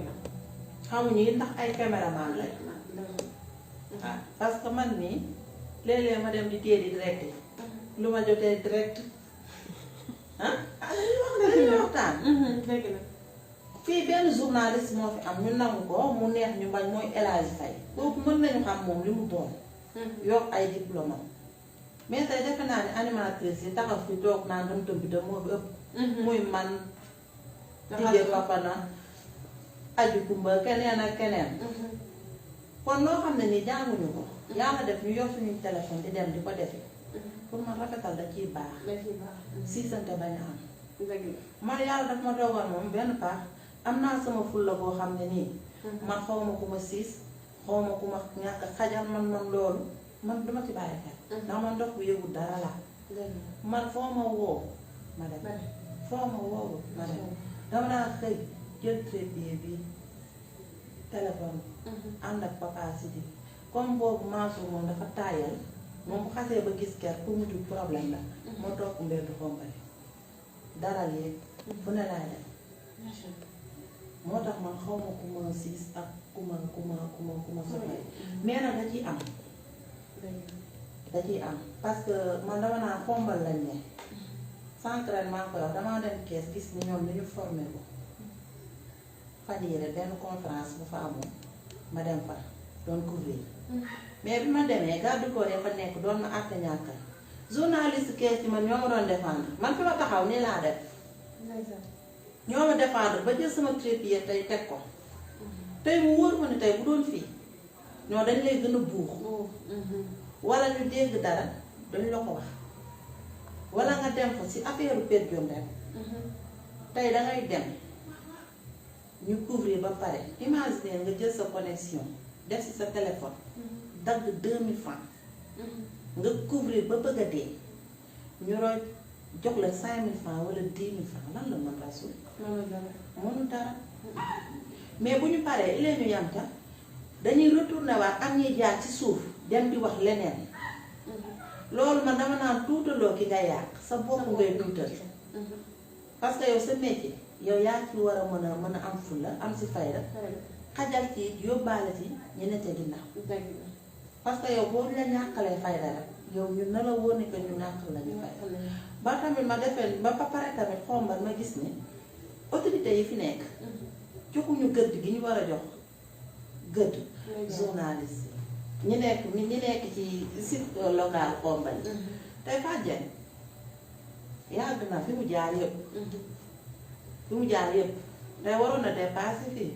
xamuñu it ndax ay caméraman lañ ah parce que man nii léeg-léeg ma dem di téye di direct yi lu ma jotee direct ah dañuy waxtaan fii benn journaliste moo fi am ñu nangu ko mu neex ñu bañ mooy El Hadji Faye kooku mën nañu xam moom li mu doon yokk ay diplôme mais tey defe naa ne animatrice yi taxaw fi toog naan dam tëmbi da moo fi ëpp muy man Didier Fapana Aju Kumba keneen ak keneen kon loo xam ne ni jànguñu ko yàlla def ñu yor suñuy téléphone di dem di ko defi pour man rafetal da ciy baax siisante bañ a am man yàlla daf ma dogal moom benn paax am naa sama fulla boo xam ne nii man xaw ma ku ma siis xaw ma ku ma ñàkk xajal man loolu man duma ci bàyyi xel ndax man ndox bu yëgul dara laa man foo ma woo ma dem foo ma woowu ma dem dama naa xëy jël trépied bi téléphone ànd ak papa Sidi comme boobu Mansour moom dafa taayal moom bu xasee ba gis ker pour mu jug problème la moo toog mbeddu Xombal dara léeg fu ne laa dem moo tax man xaw ma ku ma siis ak ku ma soxla mais nag da ciy am da ciy am parce que man dama naa Xombal lañ ne sànq ren maa koy wax damaa dem kees gis ni ñoom ni ñu formé ko fan yii rek benn conférence bu fa amoon ma dem fa doon couvrir mais bi ma demee garde corps ya fa nekk doon ma àtte ñàkkal journaliste kees yi man ñoo ma doon défendre man fi ma taxaw nii laa def ñoo ma défendre ba jël sama trépied tey teg ko tey mu wóor ma ne tey bu doon fii ñoo dañ lay gën a buux wala ñu dégg dara dañ la ko wax wala nga dem fa si affaire per jom rek tey dangay dem ñu couvrir ba pare imaginer nga jël sa connexion def si sa téléphone dagg 2000 francs nga couvrir ba bëgg a dee ñu roy jox la 5000 francs wala 10 000 francs lan la mën rasul mënu dara mais bu ñu paree ilee ñu yam ta dañuy retourné waat am ñuy jaar ci suuf dem di wax leneen loolu man dama naan tuutaloo ki nga yàq sa bopp ngay tuutal parce que yow sa métier yow yaa ci war a mën a am fulla am si fayda xajal ci yóbbaale ci ñu ne ca ginnaaw parce que yow boo la ñàkkalee fayda rek yow ñu na la wóor ne que ñu ñàkkal la ñu fayda ba tamit ma defee ba pare tamit Xombal ma gis ni autorité yi fi nekk joxuñu gëdd gi ñu war a jox gëdd journaliste ñi nekk ci site local Xombal tey fàjjen yàgg na fi mu jaar yëpp tey waroon na dépassé fii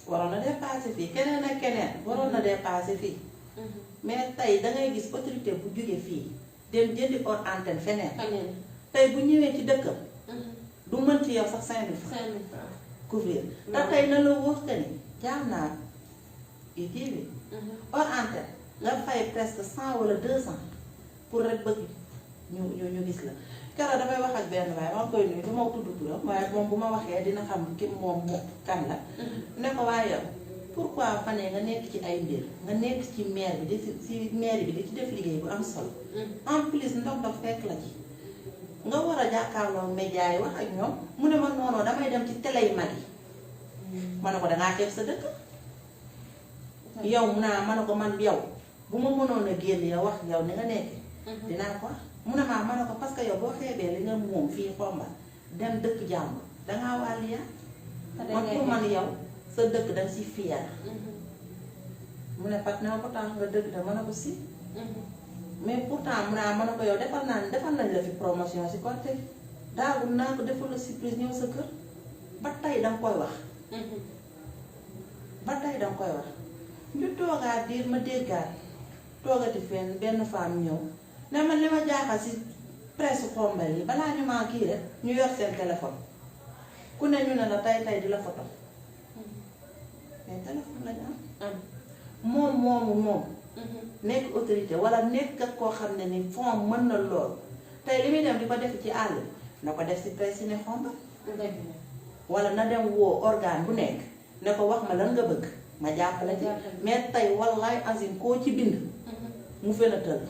waroon na dépassé fii keneen ak keneen waroon na dépassé fii mais tey dangay gis autorité bu jóge fii dem jëndi hors antenne feneen tey bu ñëwee ci dëkkam du mën ci yow sax 5000 francs couvrir te tey na la wóor que ni jaar naa ITV hors antenne nga fay presque 100 wala 200 pour rek bëgg ñu gis la keroog damay wax ak benn waaye maa ngi koy nuyu du ma tudd turam waaye moom bu ma waxee dina xam ki moom kan la ne ko waaye yow pourquoi fan nga nekk ci ay mbir nga nekk ci maire bi di ci maire bi di ci def liggéey bu am solo en plus ndox ndox fekk la ci nga war a jàkkaarloo média yi wax ak ñoom mu ne ma noonu damay dem ci télé yu mag yi ma ne ko dangaa xeeb sa dëkk yow mu naa ma ne ko man yow bu ma mënoon a génn yow wax yow ni nga nekk dinaa ko wax mu ne maa ma ne ko parce que yow boo xeebee li nga moom fii Xombal dem dëkk jàmbur dangaa wàlli yaa man pour man yow sa dëkk danga si fier mu ne pat ne ma ko tax nga dëkk da mën a ko si mais pourtant mu naa mën a ko yow defal nañ la fi promotion si côté daagul naa ko defal la surprise ñëw sa kër ba tey danga koy wax ñu toogaat diir ma déggaat toogati fenn benn femme ñëw ne man li ma jaaxal si presse Xombal yi balaa ñu maa kii rek ñu yor seen téléphone ku ne ñu ne la tey di la photo mais téléphone lañu am moom nekk autorité wala nekk ak koo xam ne ni fond mën na lool tey li muy dem di ko def ci àll na ko def si presse yi ne Xombal wala na dem woo organe bu nekk ne ko wax ma lan nga bëgg ma jàppale ci mais tey wallaay azim koo ci bind mu fenatal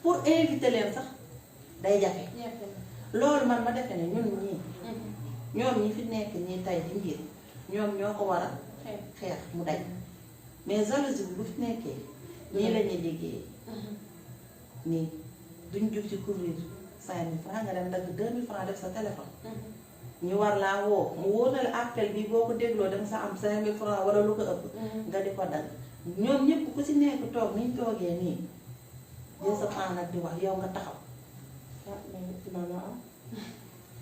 pour inviter leen sax day jafe loolu man ma defe ne ñun ñii ñoom ñi fi nekk ñii tey di ngir ñoom ñoo ko war a xeex mu daj mais jalousie bu fi nekkee nii la ñuy liggéey nii duñ jug ci couvrir 5 000 francs nga dem dagg 2 000 francs def sa téléphone ñu war laa woo mu wóor na la appel bi boo ko dégloo danga sa am 5 000 francs wala lu ko ëpp nga di ko dagg ñoom ñëpp ku ci nekk toog niñ toogee nii jël sa temps nag di wax yow nga taxaw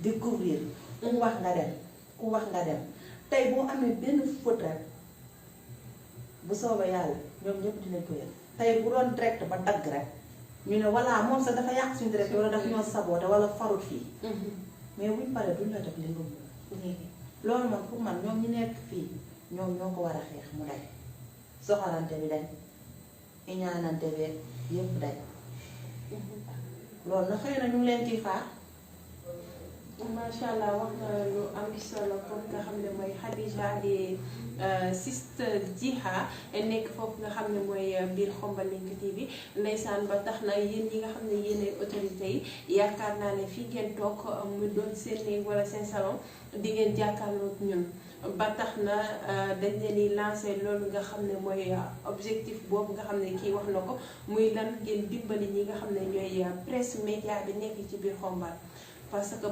di couvrir ku wax nga dem ku wax nga dem tey boo amee benn faute rek bu soobee yàlla ñoom ñëpp dinañ ko yëg tey bu doon direct ba dagg rek ñu ne voilà moom sax dafa yàq suñu direct wala dafa ñoo saboote wala farut fii mais buñ paree duñ la def li nga loolu man pour man ñoom ñi nekk fii ñoom ñoo ko war a xeex mu day soxorante bi dañ iñaanante beeg yëpp dañ loolu na xëy na ñu ngi leen ciy xaar. macha allah wax na lu am solo comme nga xam ne mooy Khadija di Siste Djiha nekk foofu nga xam ne mooy biir Khombole Link TV ndeysaan ba tax na yéen ñi nga xam ne yéenay autorité yi yaakaar naa ne fii ngeen toog mu doon seen néeg wala seen salon di ngeen jàkkaarloog ñun. ba tax na dañ leen di lancé loolu nga xam ne mooy objectif boobu nga xam ne kii wax na ko muy lan ngeen dimbali ñi nga xam ne ñooy presse média bi nekk ci biir Khombole parce que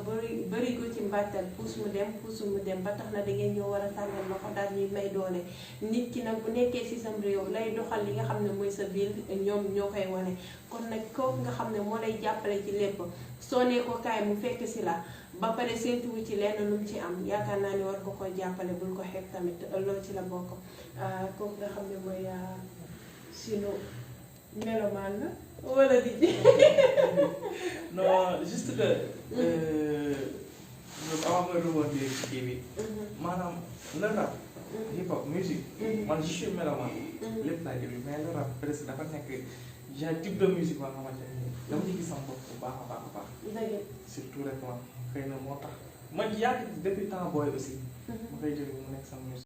bëri ko ci mbàttal puus mu dem ba tax na da ngeen ñoo war a tànnal loxo daal ñuy may doole nit ki nag bu nekkee ci sam réew lay doxal li nga xam ne mooy sa biir ñoom ñoo koy wane kon nag kooku nga xam ne moo lay jàppale ci lépp soo nee ko kaay mu fekk si la ba pare séntuwu ci lenn lu mu ci am yaakaar naa ne war nga ko jàppale bul ko xeeb tamit loolu ci la bokk kooku nga xam ne mooy sunu melomaan la wala di non juste que avant nga rebondir ci kii bi maanaam le rap hip hop musique man je suis mélomane lépp laa déglu mais le rap presque dafa nekk genre type de musique ba nga xamante ne dama ci gis sama bopp bu baax a baax a baax surtout rek man xëy na moo tax man yàgg depuis temps booy aussi ma koy déglu mu nekk sama musique